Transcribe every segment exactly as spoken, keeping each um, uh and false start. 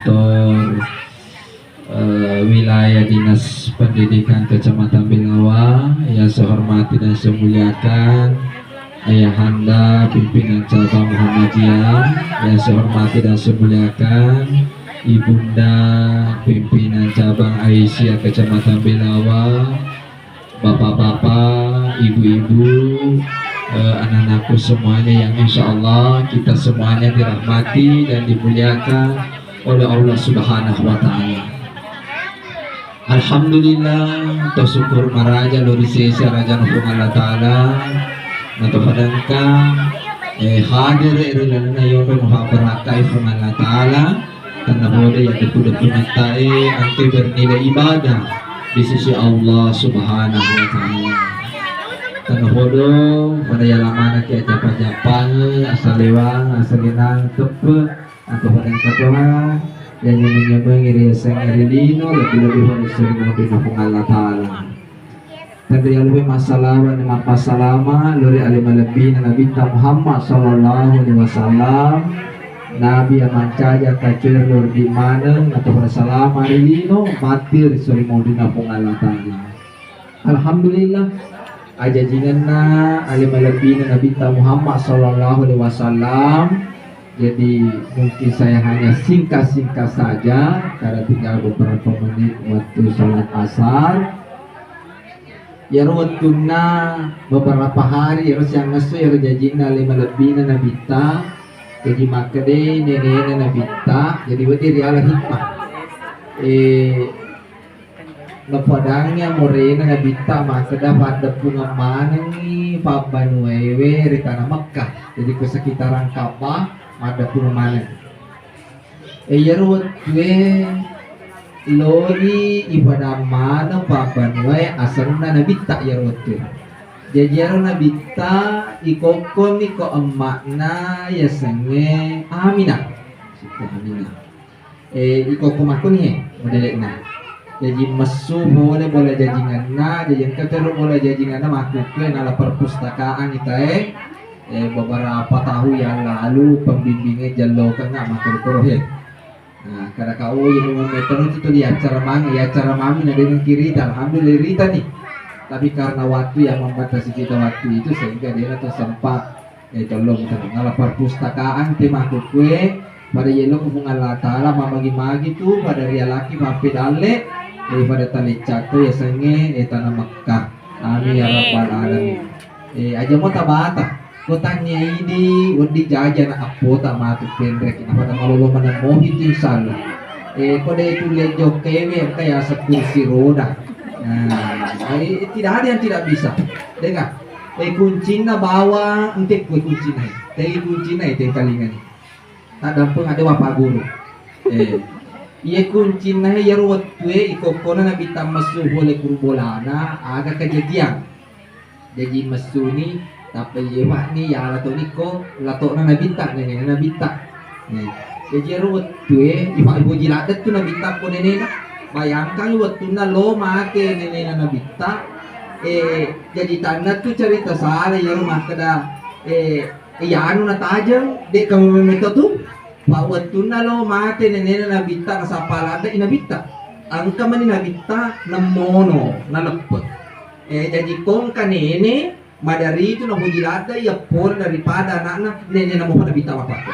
Tor, eh, Wilayah Dinas Pendidikan Kecamatan Belawa, yang saya hormati dan saya muliakan, Ayahanda Pimpinan Cabang Muhammadiyah, yang saya hormati dan saya muliakan, Ibunda Pimpinan Cabang Aisyah Kecamatan Belawa, bapak-bapak, ibu-ibu, eh, anak-anakku semuanya yang insya Allah kita semuanya dirahmati dan dimuliakan oleh Allah Subhanahu wa Ta'ala. Alhamdulillah, to syukur maraja lao ri sese Arajana Puang Allah Ta'ala, na to fadangka, eh, hadir ri lalenna yonro mafabbarakkai Puang Allah Ta'ala, tennapodo iya deppu-deppungettae engka bernilai ibadah di sisi Allah Subhanahu wa Ta'ala. Tennapodo pada yala maneng ki ajappa-jappange, asalewang, asagenang, teppe, atau pada engka toha, yang nyameng-nyamengi riasengnge ri lino, lebbi-lebbi pada sering Puang Allah Ta'ala. Tenrialuwe massalawa na mappasalama lao ri ale malebbina Nabitta Muhammad sallallahu alaihi wasallam, Nabi yang mancaji akkacoero lao ri maneng atau bersalama ri lino matti ri sori maolina Puang Allah Ta'ala. Alhamdulillah, ajajingenna ale malebbina Nabitta Muhammad sallallahu alaihi wasallam. Jadi mungkin saya hanya singkat-singkat saja karena tinggal beberapa menit waktu salat asar. Iyaro wettunna beberapa hari iyaro siangngesso iyaro jajinna ale malebbina Nabitta. Jaji makkedai nenena Nabitta, jadi wedding riala hikmah. Eh, napadangngi amorena Nabitta makkeda paddeppungeng manengngi pabbanuaewe ri tana Mekkah. Jadi ko sekitaran Ka'bah maddeppungeng maneng. E, iyaro wettue loi ipadang maneng pabbanuae asenna Nabitta iyaro wettue. Jaji iyaro Nabitta ikokkoni ko emma'na yasengnge Aminah. Sitte Aminah. E, ikokko makkoni he modele'na. Jaji messu pole bola jajingenna, jaji engka tero bola jajingenna makkukkue nala perpustakaan itae. Eh, beberapa tahun yang lalu pembimbingnya jellokengnga makkoro-koro he. Nah, kada kau yang memang metode itu tuh di acara mang, ya acara mami na dengan kirita, alhamdulillah rita nih. Tapi karena waktu yang membatasi kita waktu itu sehingga dia tuh sempat, eh, tolong kita ngala perpustakaan te makkukue pada yelo Puang Allah Ta'ala mamagi-magi tu pada rialaki pappedalle daripada taleccato yasengnge, eh, tanah Mekkah. Amin ya rabbal alamin. Eh, aja mo tabata. Ko tannia idi wedding jaja na appota matu penrek. Napada malolo maneng mohi tu insyaallah. Eh, ko de tu le jokkewe engka yaseng kursi roda. Nah, eh, tidak ada yang tidak bisa. Dengar. Eh, kuncinna bawa, ente kue kuncinna. Tei kuncinna, eh, tengkalingani. Taddampeng ada bapak guru. Eh, iya kuncinna he iyaro wettue ikokkona Nabitta messu pole kuru bolana, aga kejadian. Jaji messuni, tappa iyewa'ni yala toni ko lato'na Nabitta, nenena Nabitta. Eh, jaji iyaro wettue ifa iboji ladde tu Nabitta ko nenena. Bayangkan wettunna lo mate nenena Nabitta. Eh, jaji tanna tu cerita sala iyaro makkeda, eh, Iyanu natajeng, de' kamu memetto tu. Pa wettunna lo mate nenena Nabitta, nasappa ladde'i Nabitta. Engka mani Nabitta nemmono, naleppe. Eh, jaji kongka nene, madari itu napuji ladde'i, iya pole daripada anakna, nenena mopa Nabitta mappakko.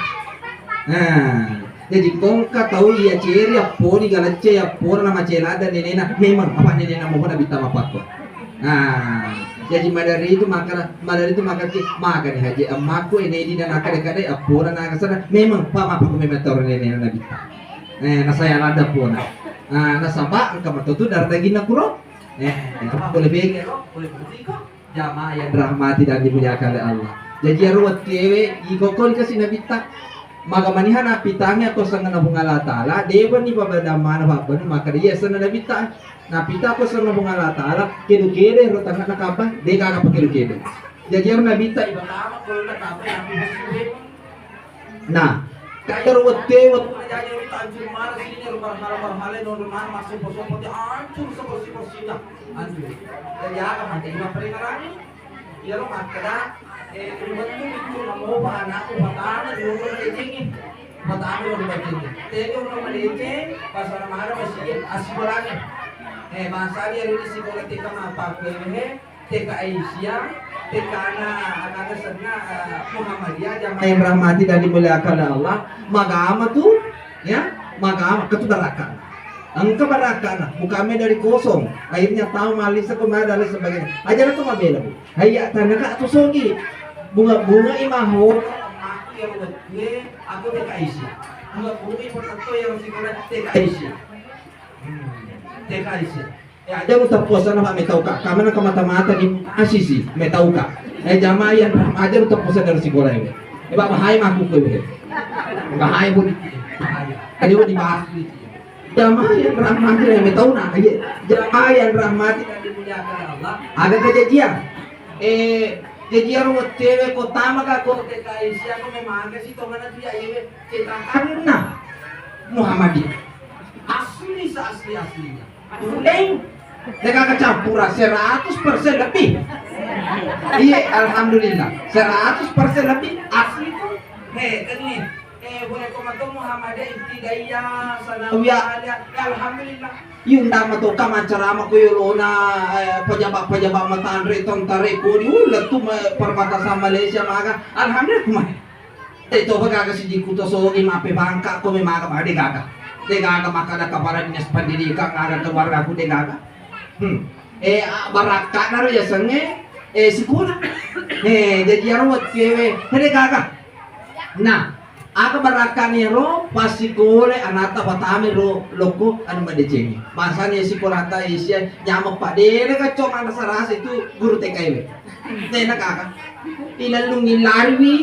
Nah, jaji kongka tau iya ceri, apponi galecce, appona namace ladde nenena, memang apa nenena mopa Nabitta mappakko. Nah, jaji madari itu maka, madari itu maka ki, maka ni haji ammaku, eh, nedi dan akade-kade, appona na sana, memang pa mapa ku memang toro nene Nabitta. Eh, nasaya ladde pona. Nah, nasaba engka matotu darah dagingna kuro. Eh, apa boleh bege, boleh bukti kok. Jamaah yang dirahmati dan dimuliakan oleh Allah. Jaji iyaro wettuewe ikokko dikasih Nabitta. Maga maniha napitangi atau sangana Puang Allah Ta'ala, dewa ni pabadamana pabbanu, maka dia sana Nabitta. Napita ko sangana Puang Allah Ta'ala, kedo-kedo ro tangga nakapa, de gaga pakedo-kedo. Jaji iyaro Nabitta ibatama ko nakapa, nabi Nah, kairo wette, wettu jaji ri tancur mara sini ro marhala-marhala nono nang massopo-sopo ti ancur seperti-persina. Ancur. Jaji aga mate ima peringarangi. Iyaro makkeda, eh, wettu itu namopa anakku patana di umur kecingin. Pertama lo baca. Tega orang Malaysia, pasal mana masih asikolané. Eh, masa dia dulu sikola T K mappakué, T K Aisyah, T K ana, ana senna, eh, Muhammadiyah, jamaah yang rahmati dan dimuliakan Allah. Magama tu, ya, magama ketu barakka. Engka barakkana, bukan main dari kosong. Akhirnya tahu malisa kemana dan lain sebagainya. Aja tu mabela, Bu. Hayya tanaka tu sogi. Bunga-bunga imaho. Aku yang buat gue, aku T K Aisyah. Bunga-bunga imaho yang sikola T K Aisyah. Hmm. T K Aisyah. Ya, aja lu tappuasana, Pak, metauka. Kamana ke mata-mata di asisi, metauka. Eh, jamaah yang aja lu tappuasa dari sikola ini. Eh, Pak, bahaya mah aku ke. Bahaya, Bu. Bahaya. Aja lu dibahas. Jamaah yang rahmati dan metauna, iya. Jamaah yang rahmati dan dimuliakan Allah. Aga kejadian. Eh, jajian wettué ko tama ka ko T K Aisyah ko memang aga sih tongana tu ya iwe cetakanna Muhammadiyah. Asli seasli-aslinya. Kuning. De'gaga campura seratus persen lebih. Iya, alhamdulillah. Seratus persen lebih asli tu. Heh, kan nih. Eh, boleh komato Muhammadiyah, Ibtidaiyah, Sanawiyah, Aliyah. Ya, alhamdulillah. Yundang matoka mancarama ko yolona, eh, pejabat-pejabat matanre, tentara ko di ulle tu ma-, perbatasan Malaysia maga. Alhamdulillah, kumai. Te coba gaga siji kuto sogi mape bangka ko memaga, ma de'gaga. De'gaga makkada kepala dinas pendidikan, ada keluarga ku de'gaga. Hmm. Eh, a-, barakkana ro yasengnge, eh, sikola. Eh, jadi aro wettuewe, hede gaga. Nah, aga barakkana ro, passikole anatta patame ro lokko anu madecengi. Bangsana sikolata Asia, nyameng padere kacco manrasa-rasa itu guru T K W. Tena gaga. Ilellungi lariwi,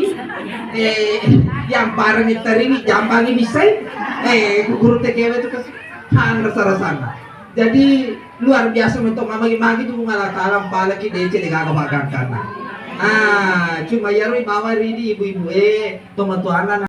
eh, yang parang tariwi, jambangi bisai, eh, guru T K W itu kan manrasa-rasana. Jadi, luar biasa untuk mamagi-magi tu Allah Ta'ala, apalagi D C de'gaga pagangkanna. Ah, cuma yaro bawa ridi ibu-ibu, eh, tomatoanna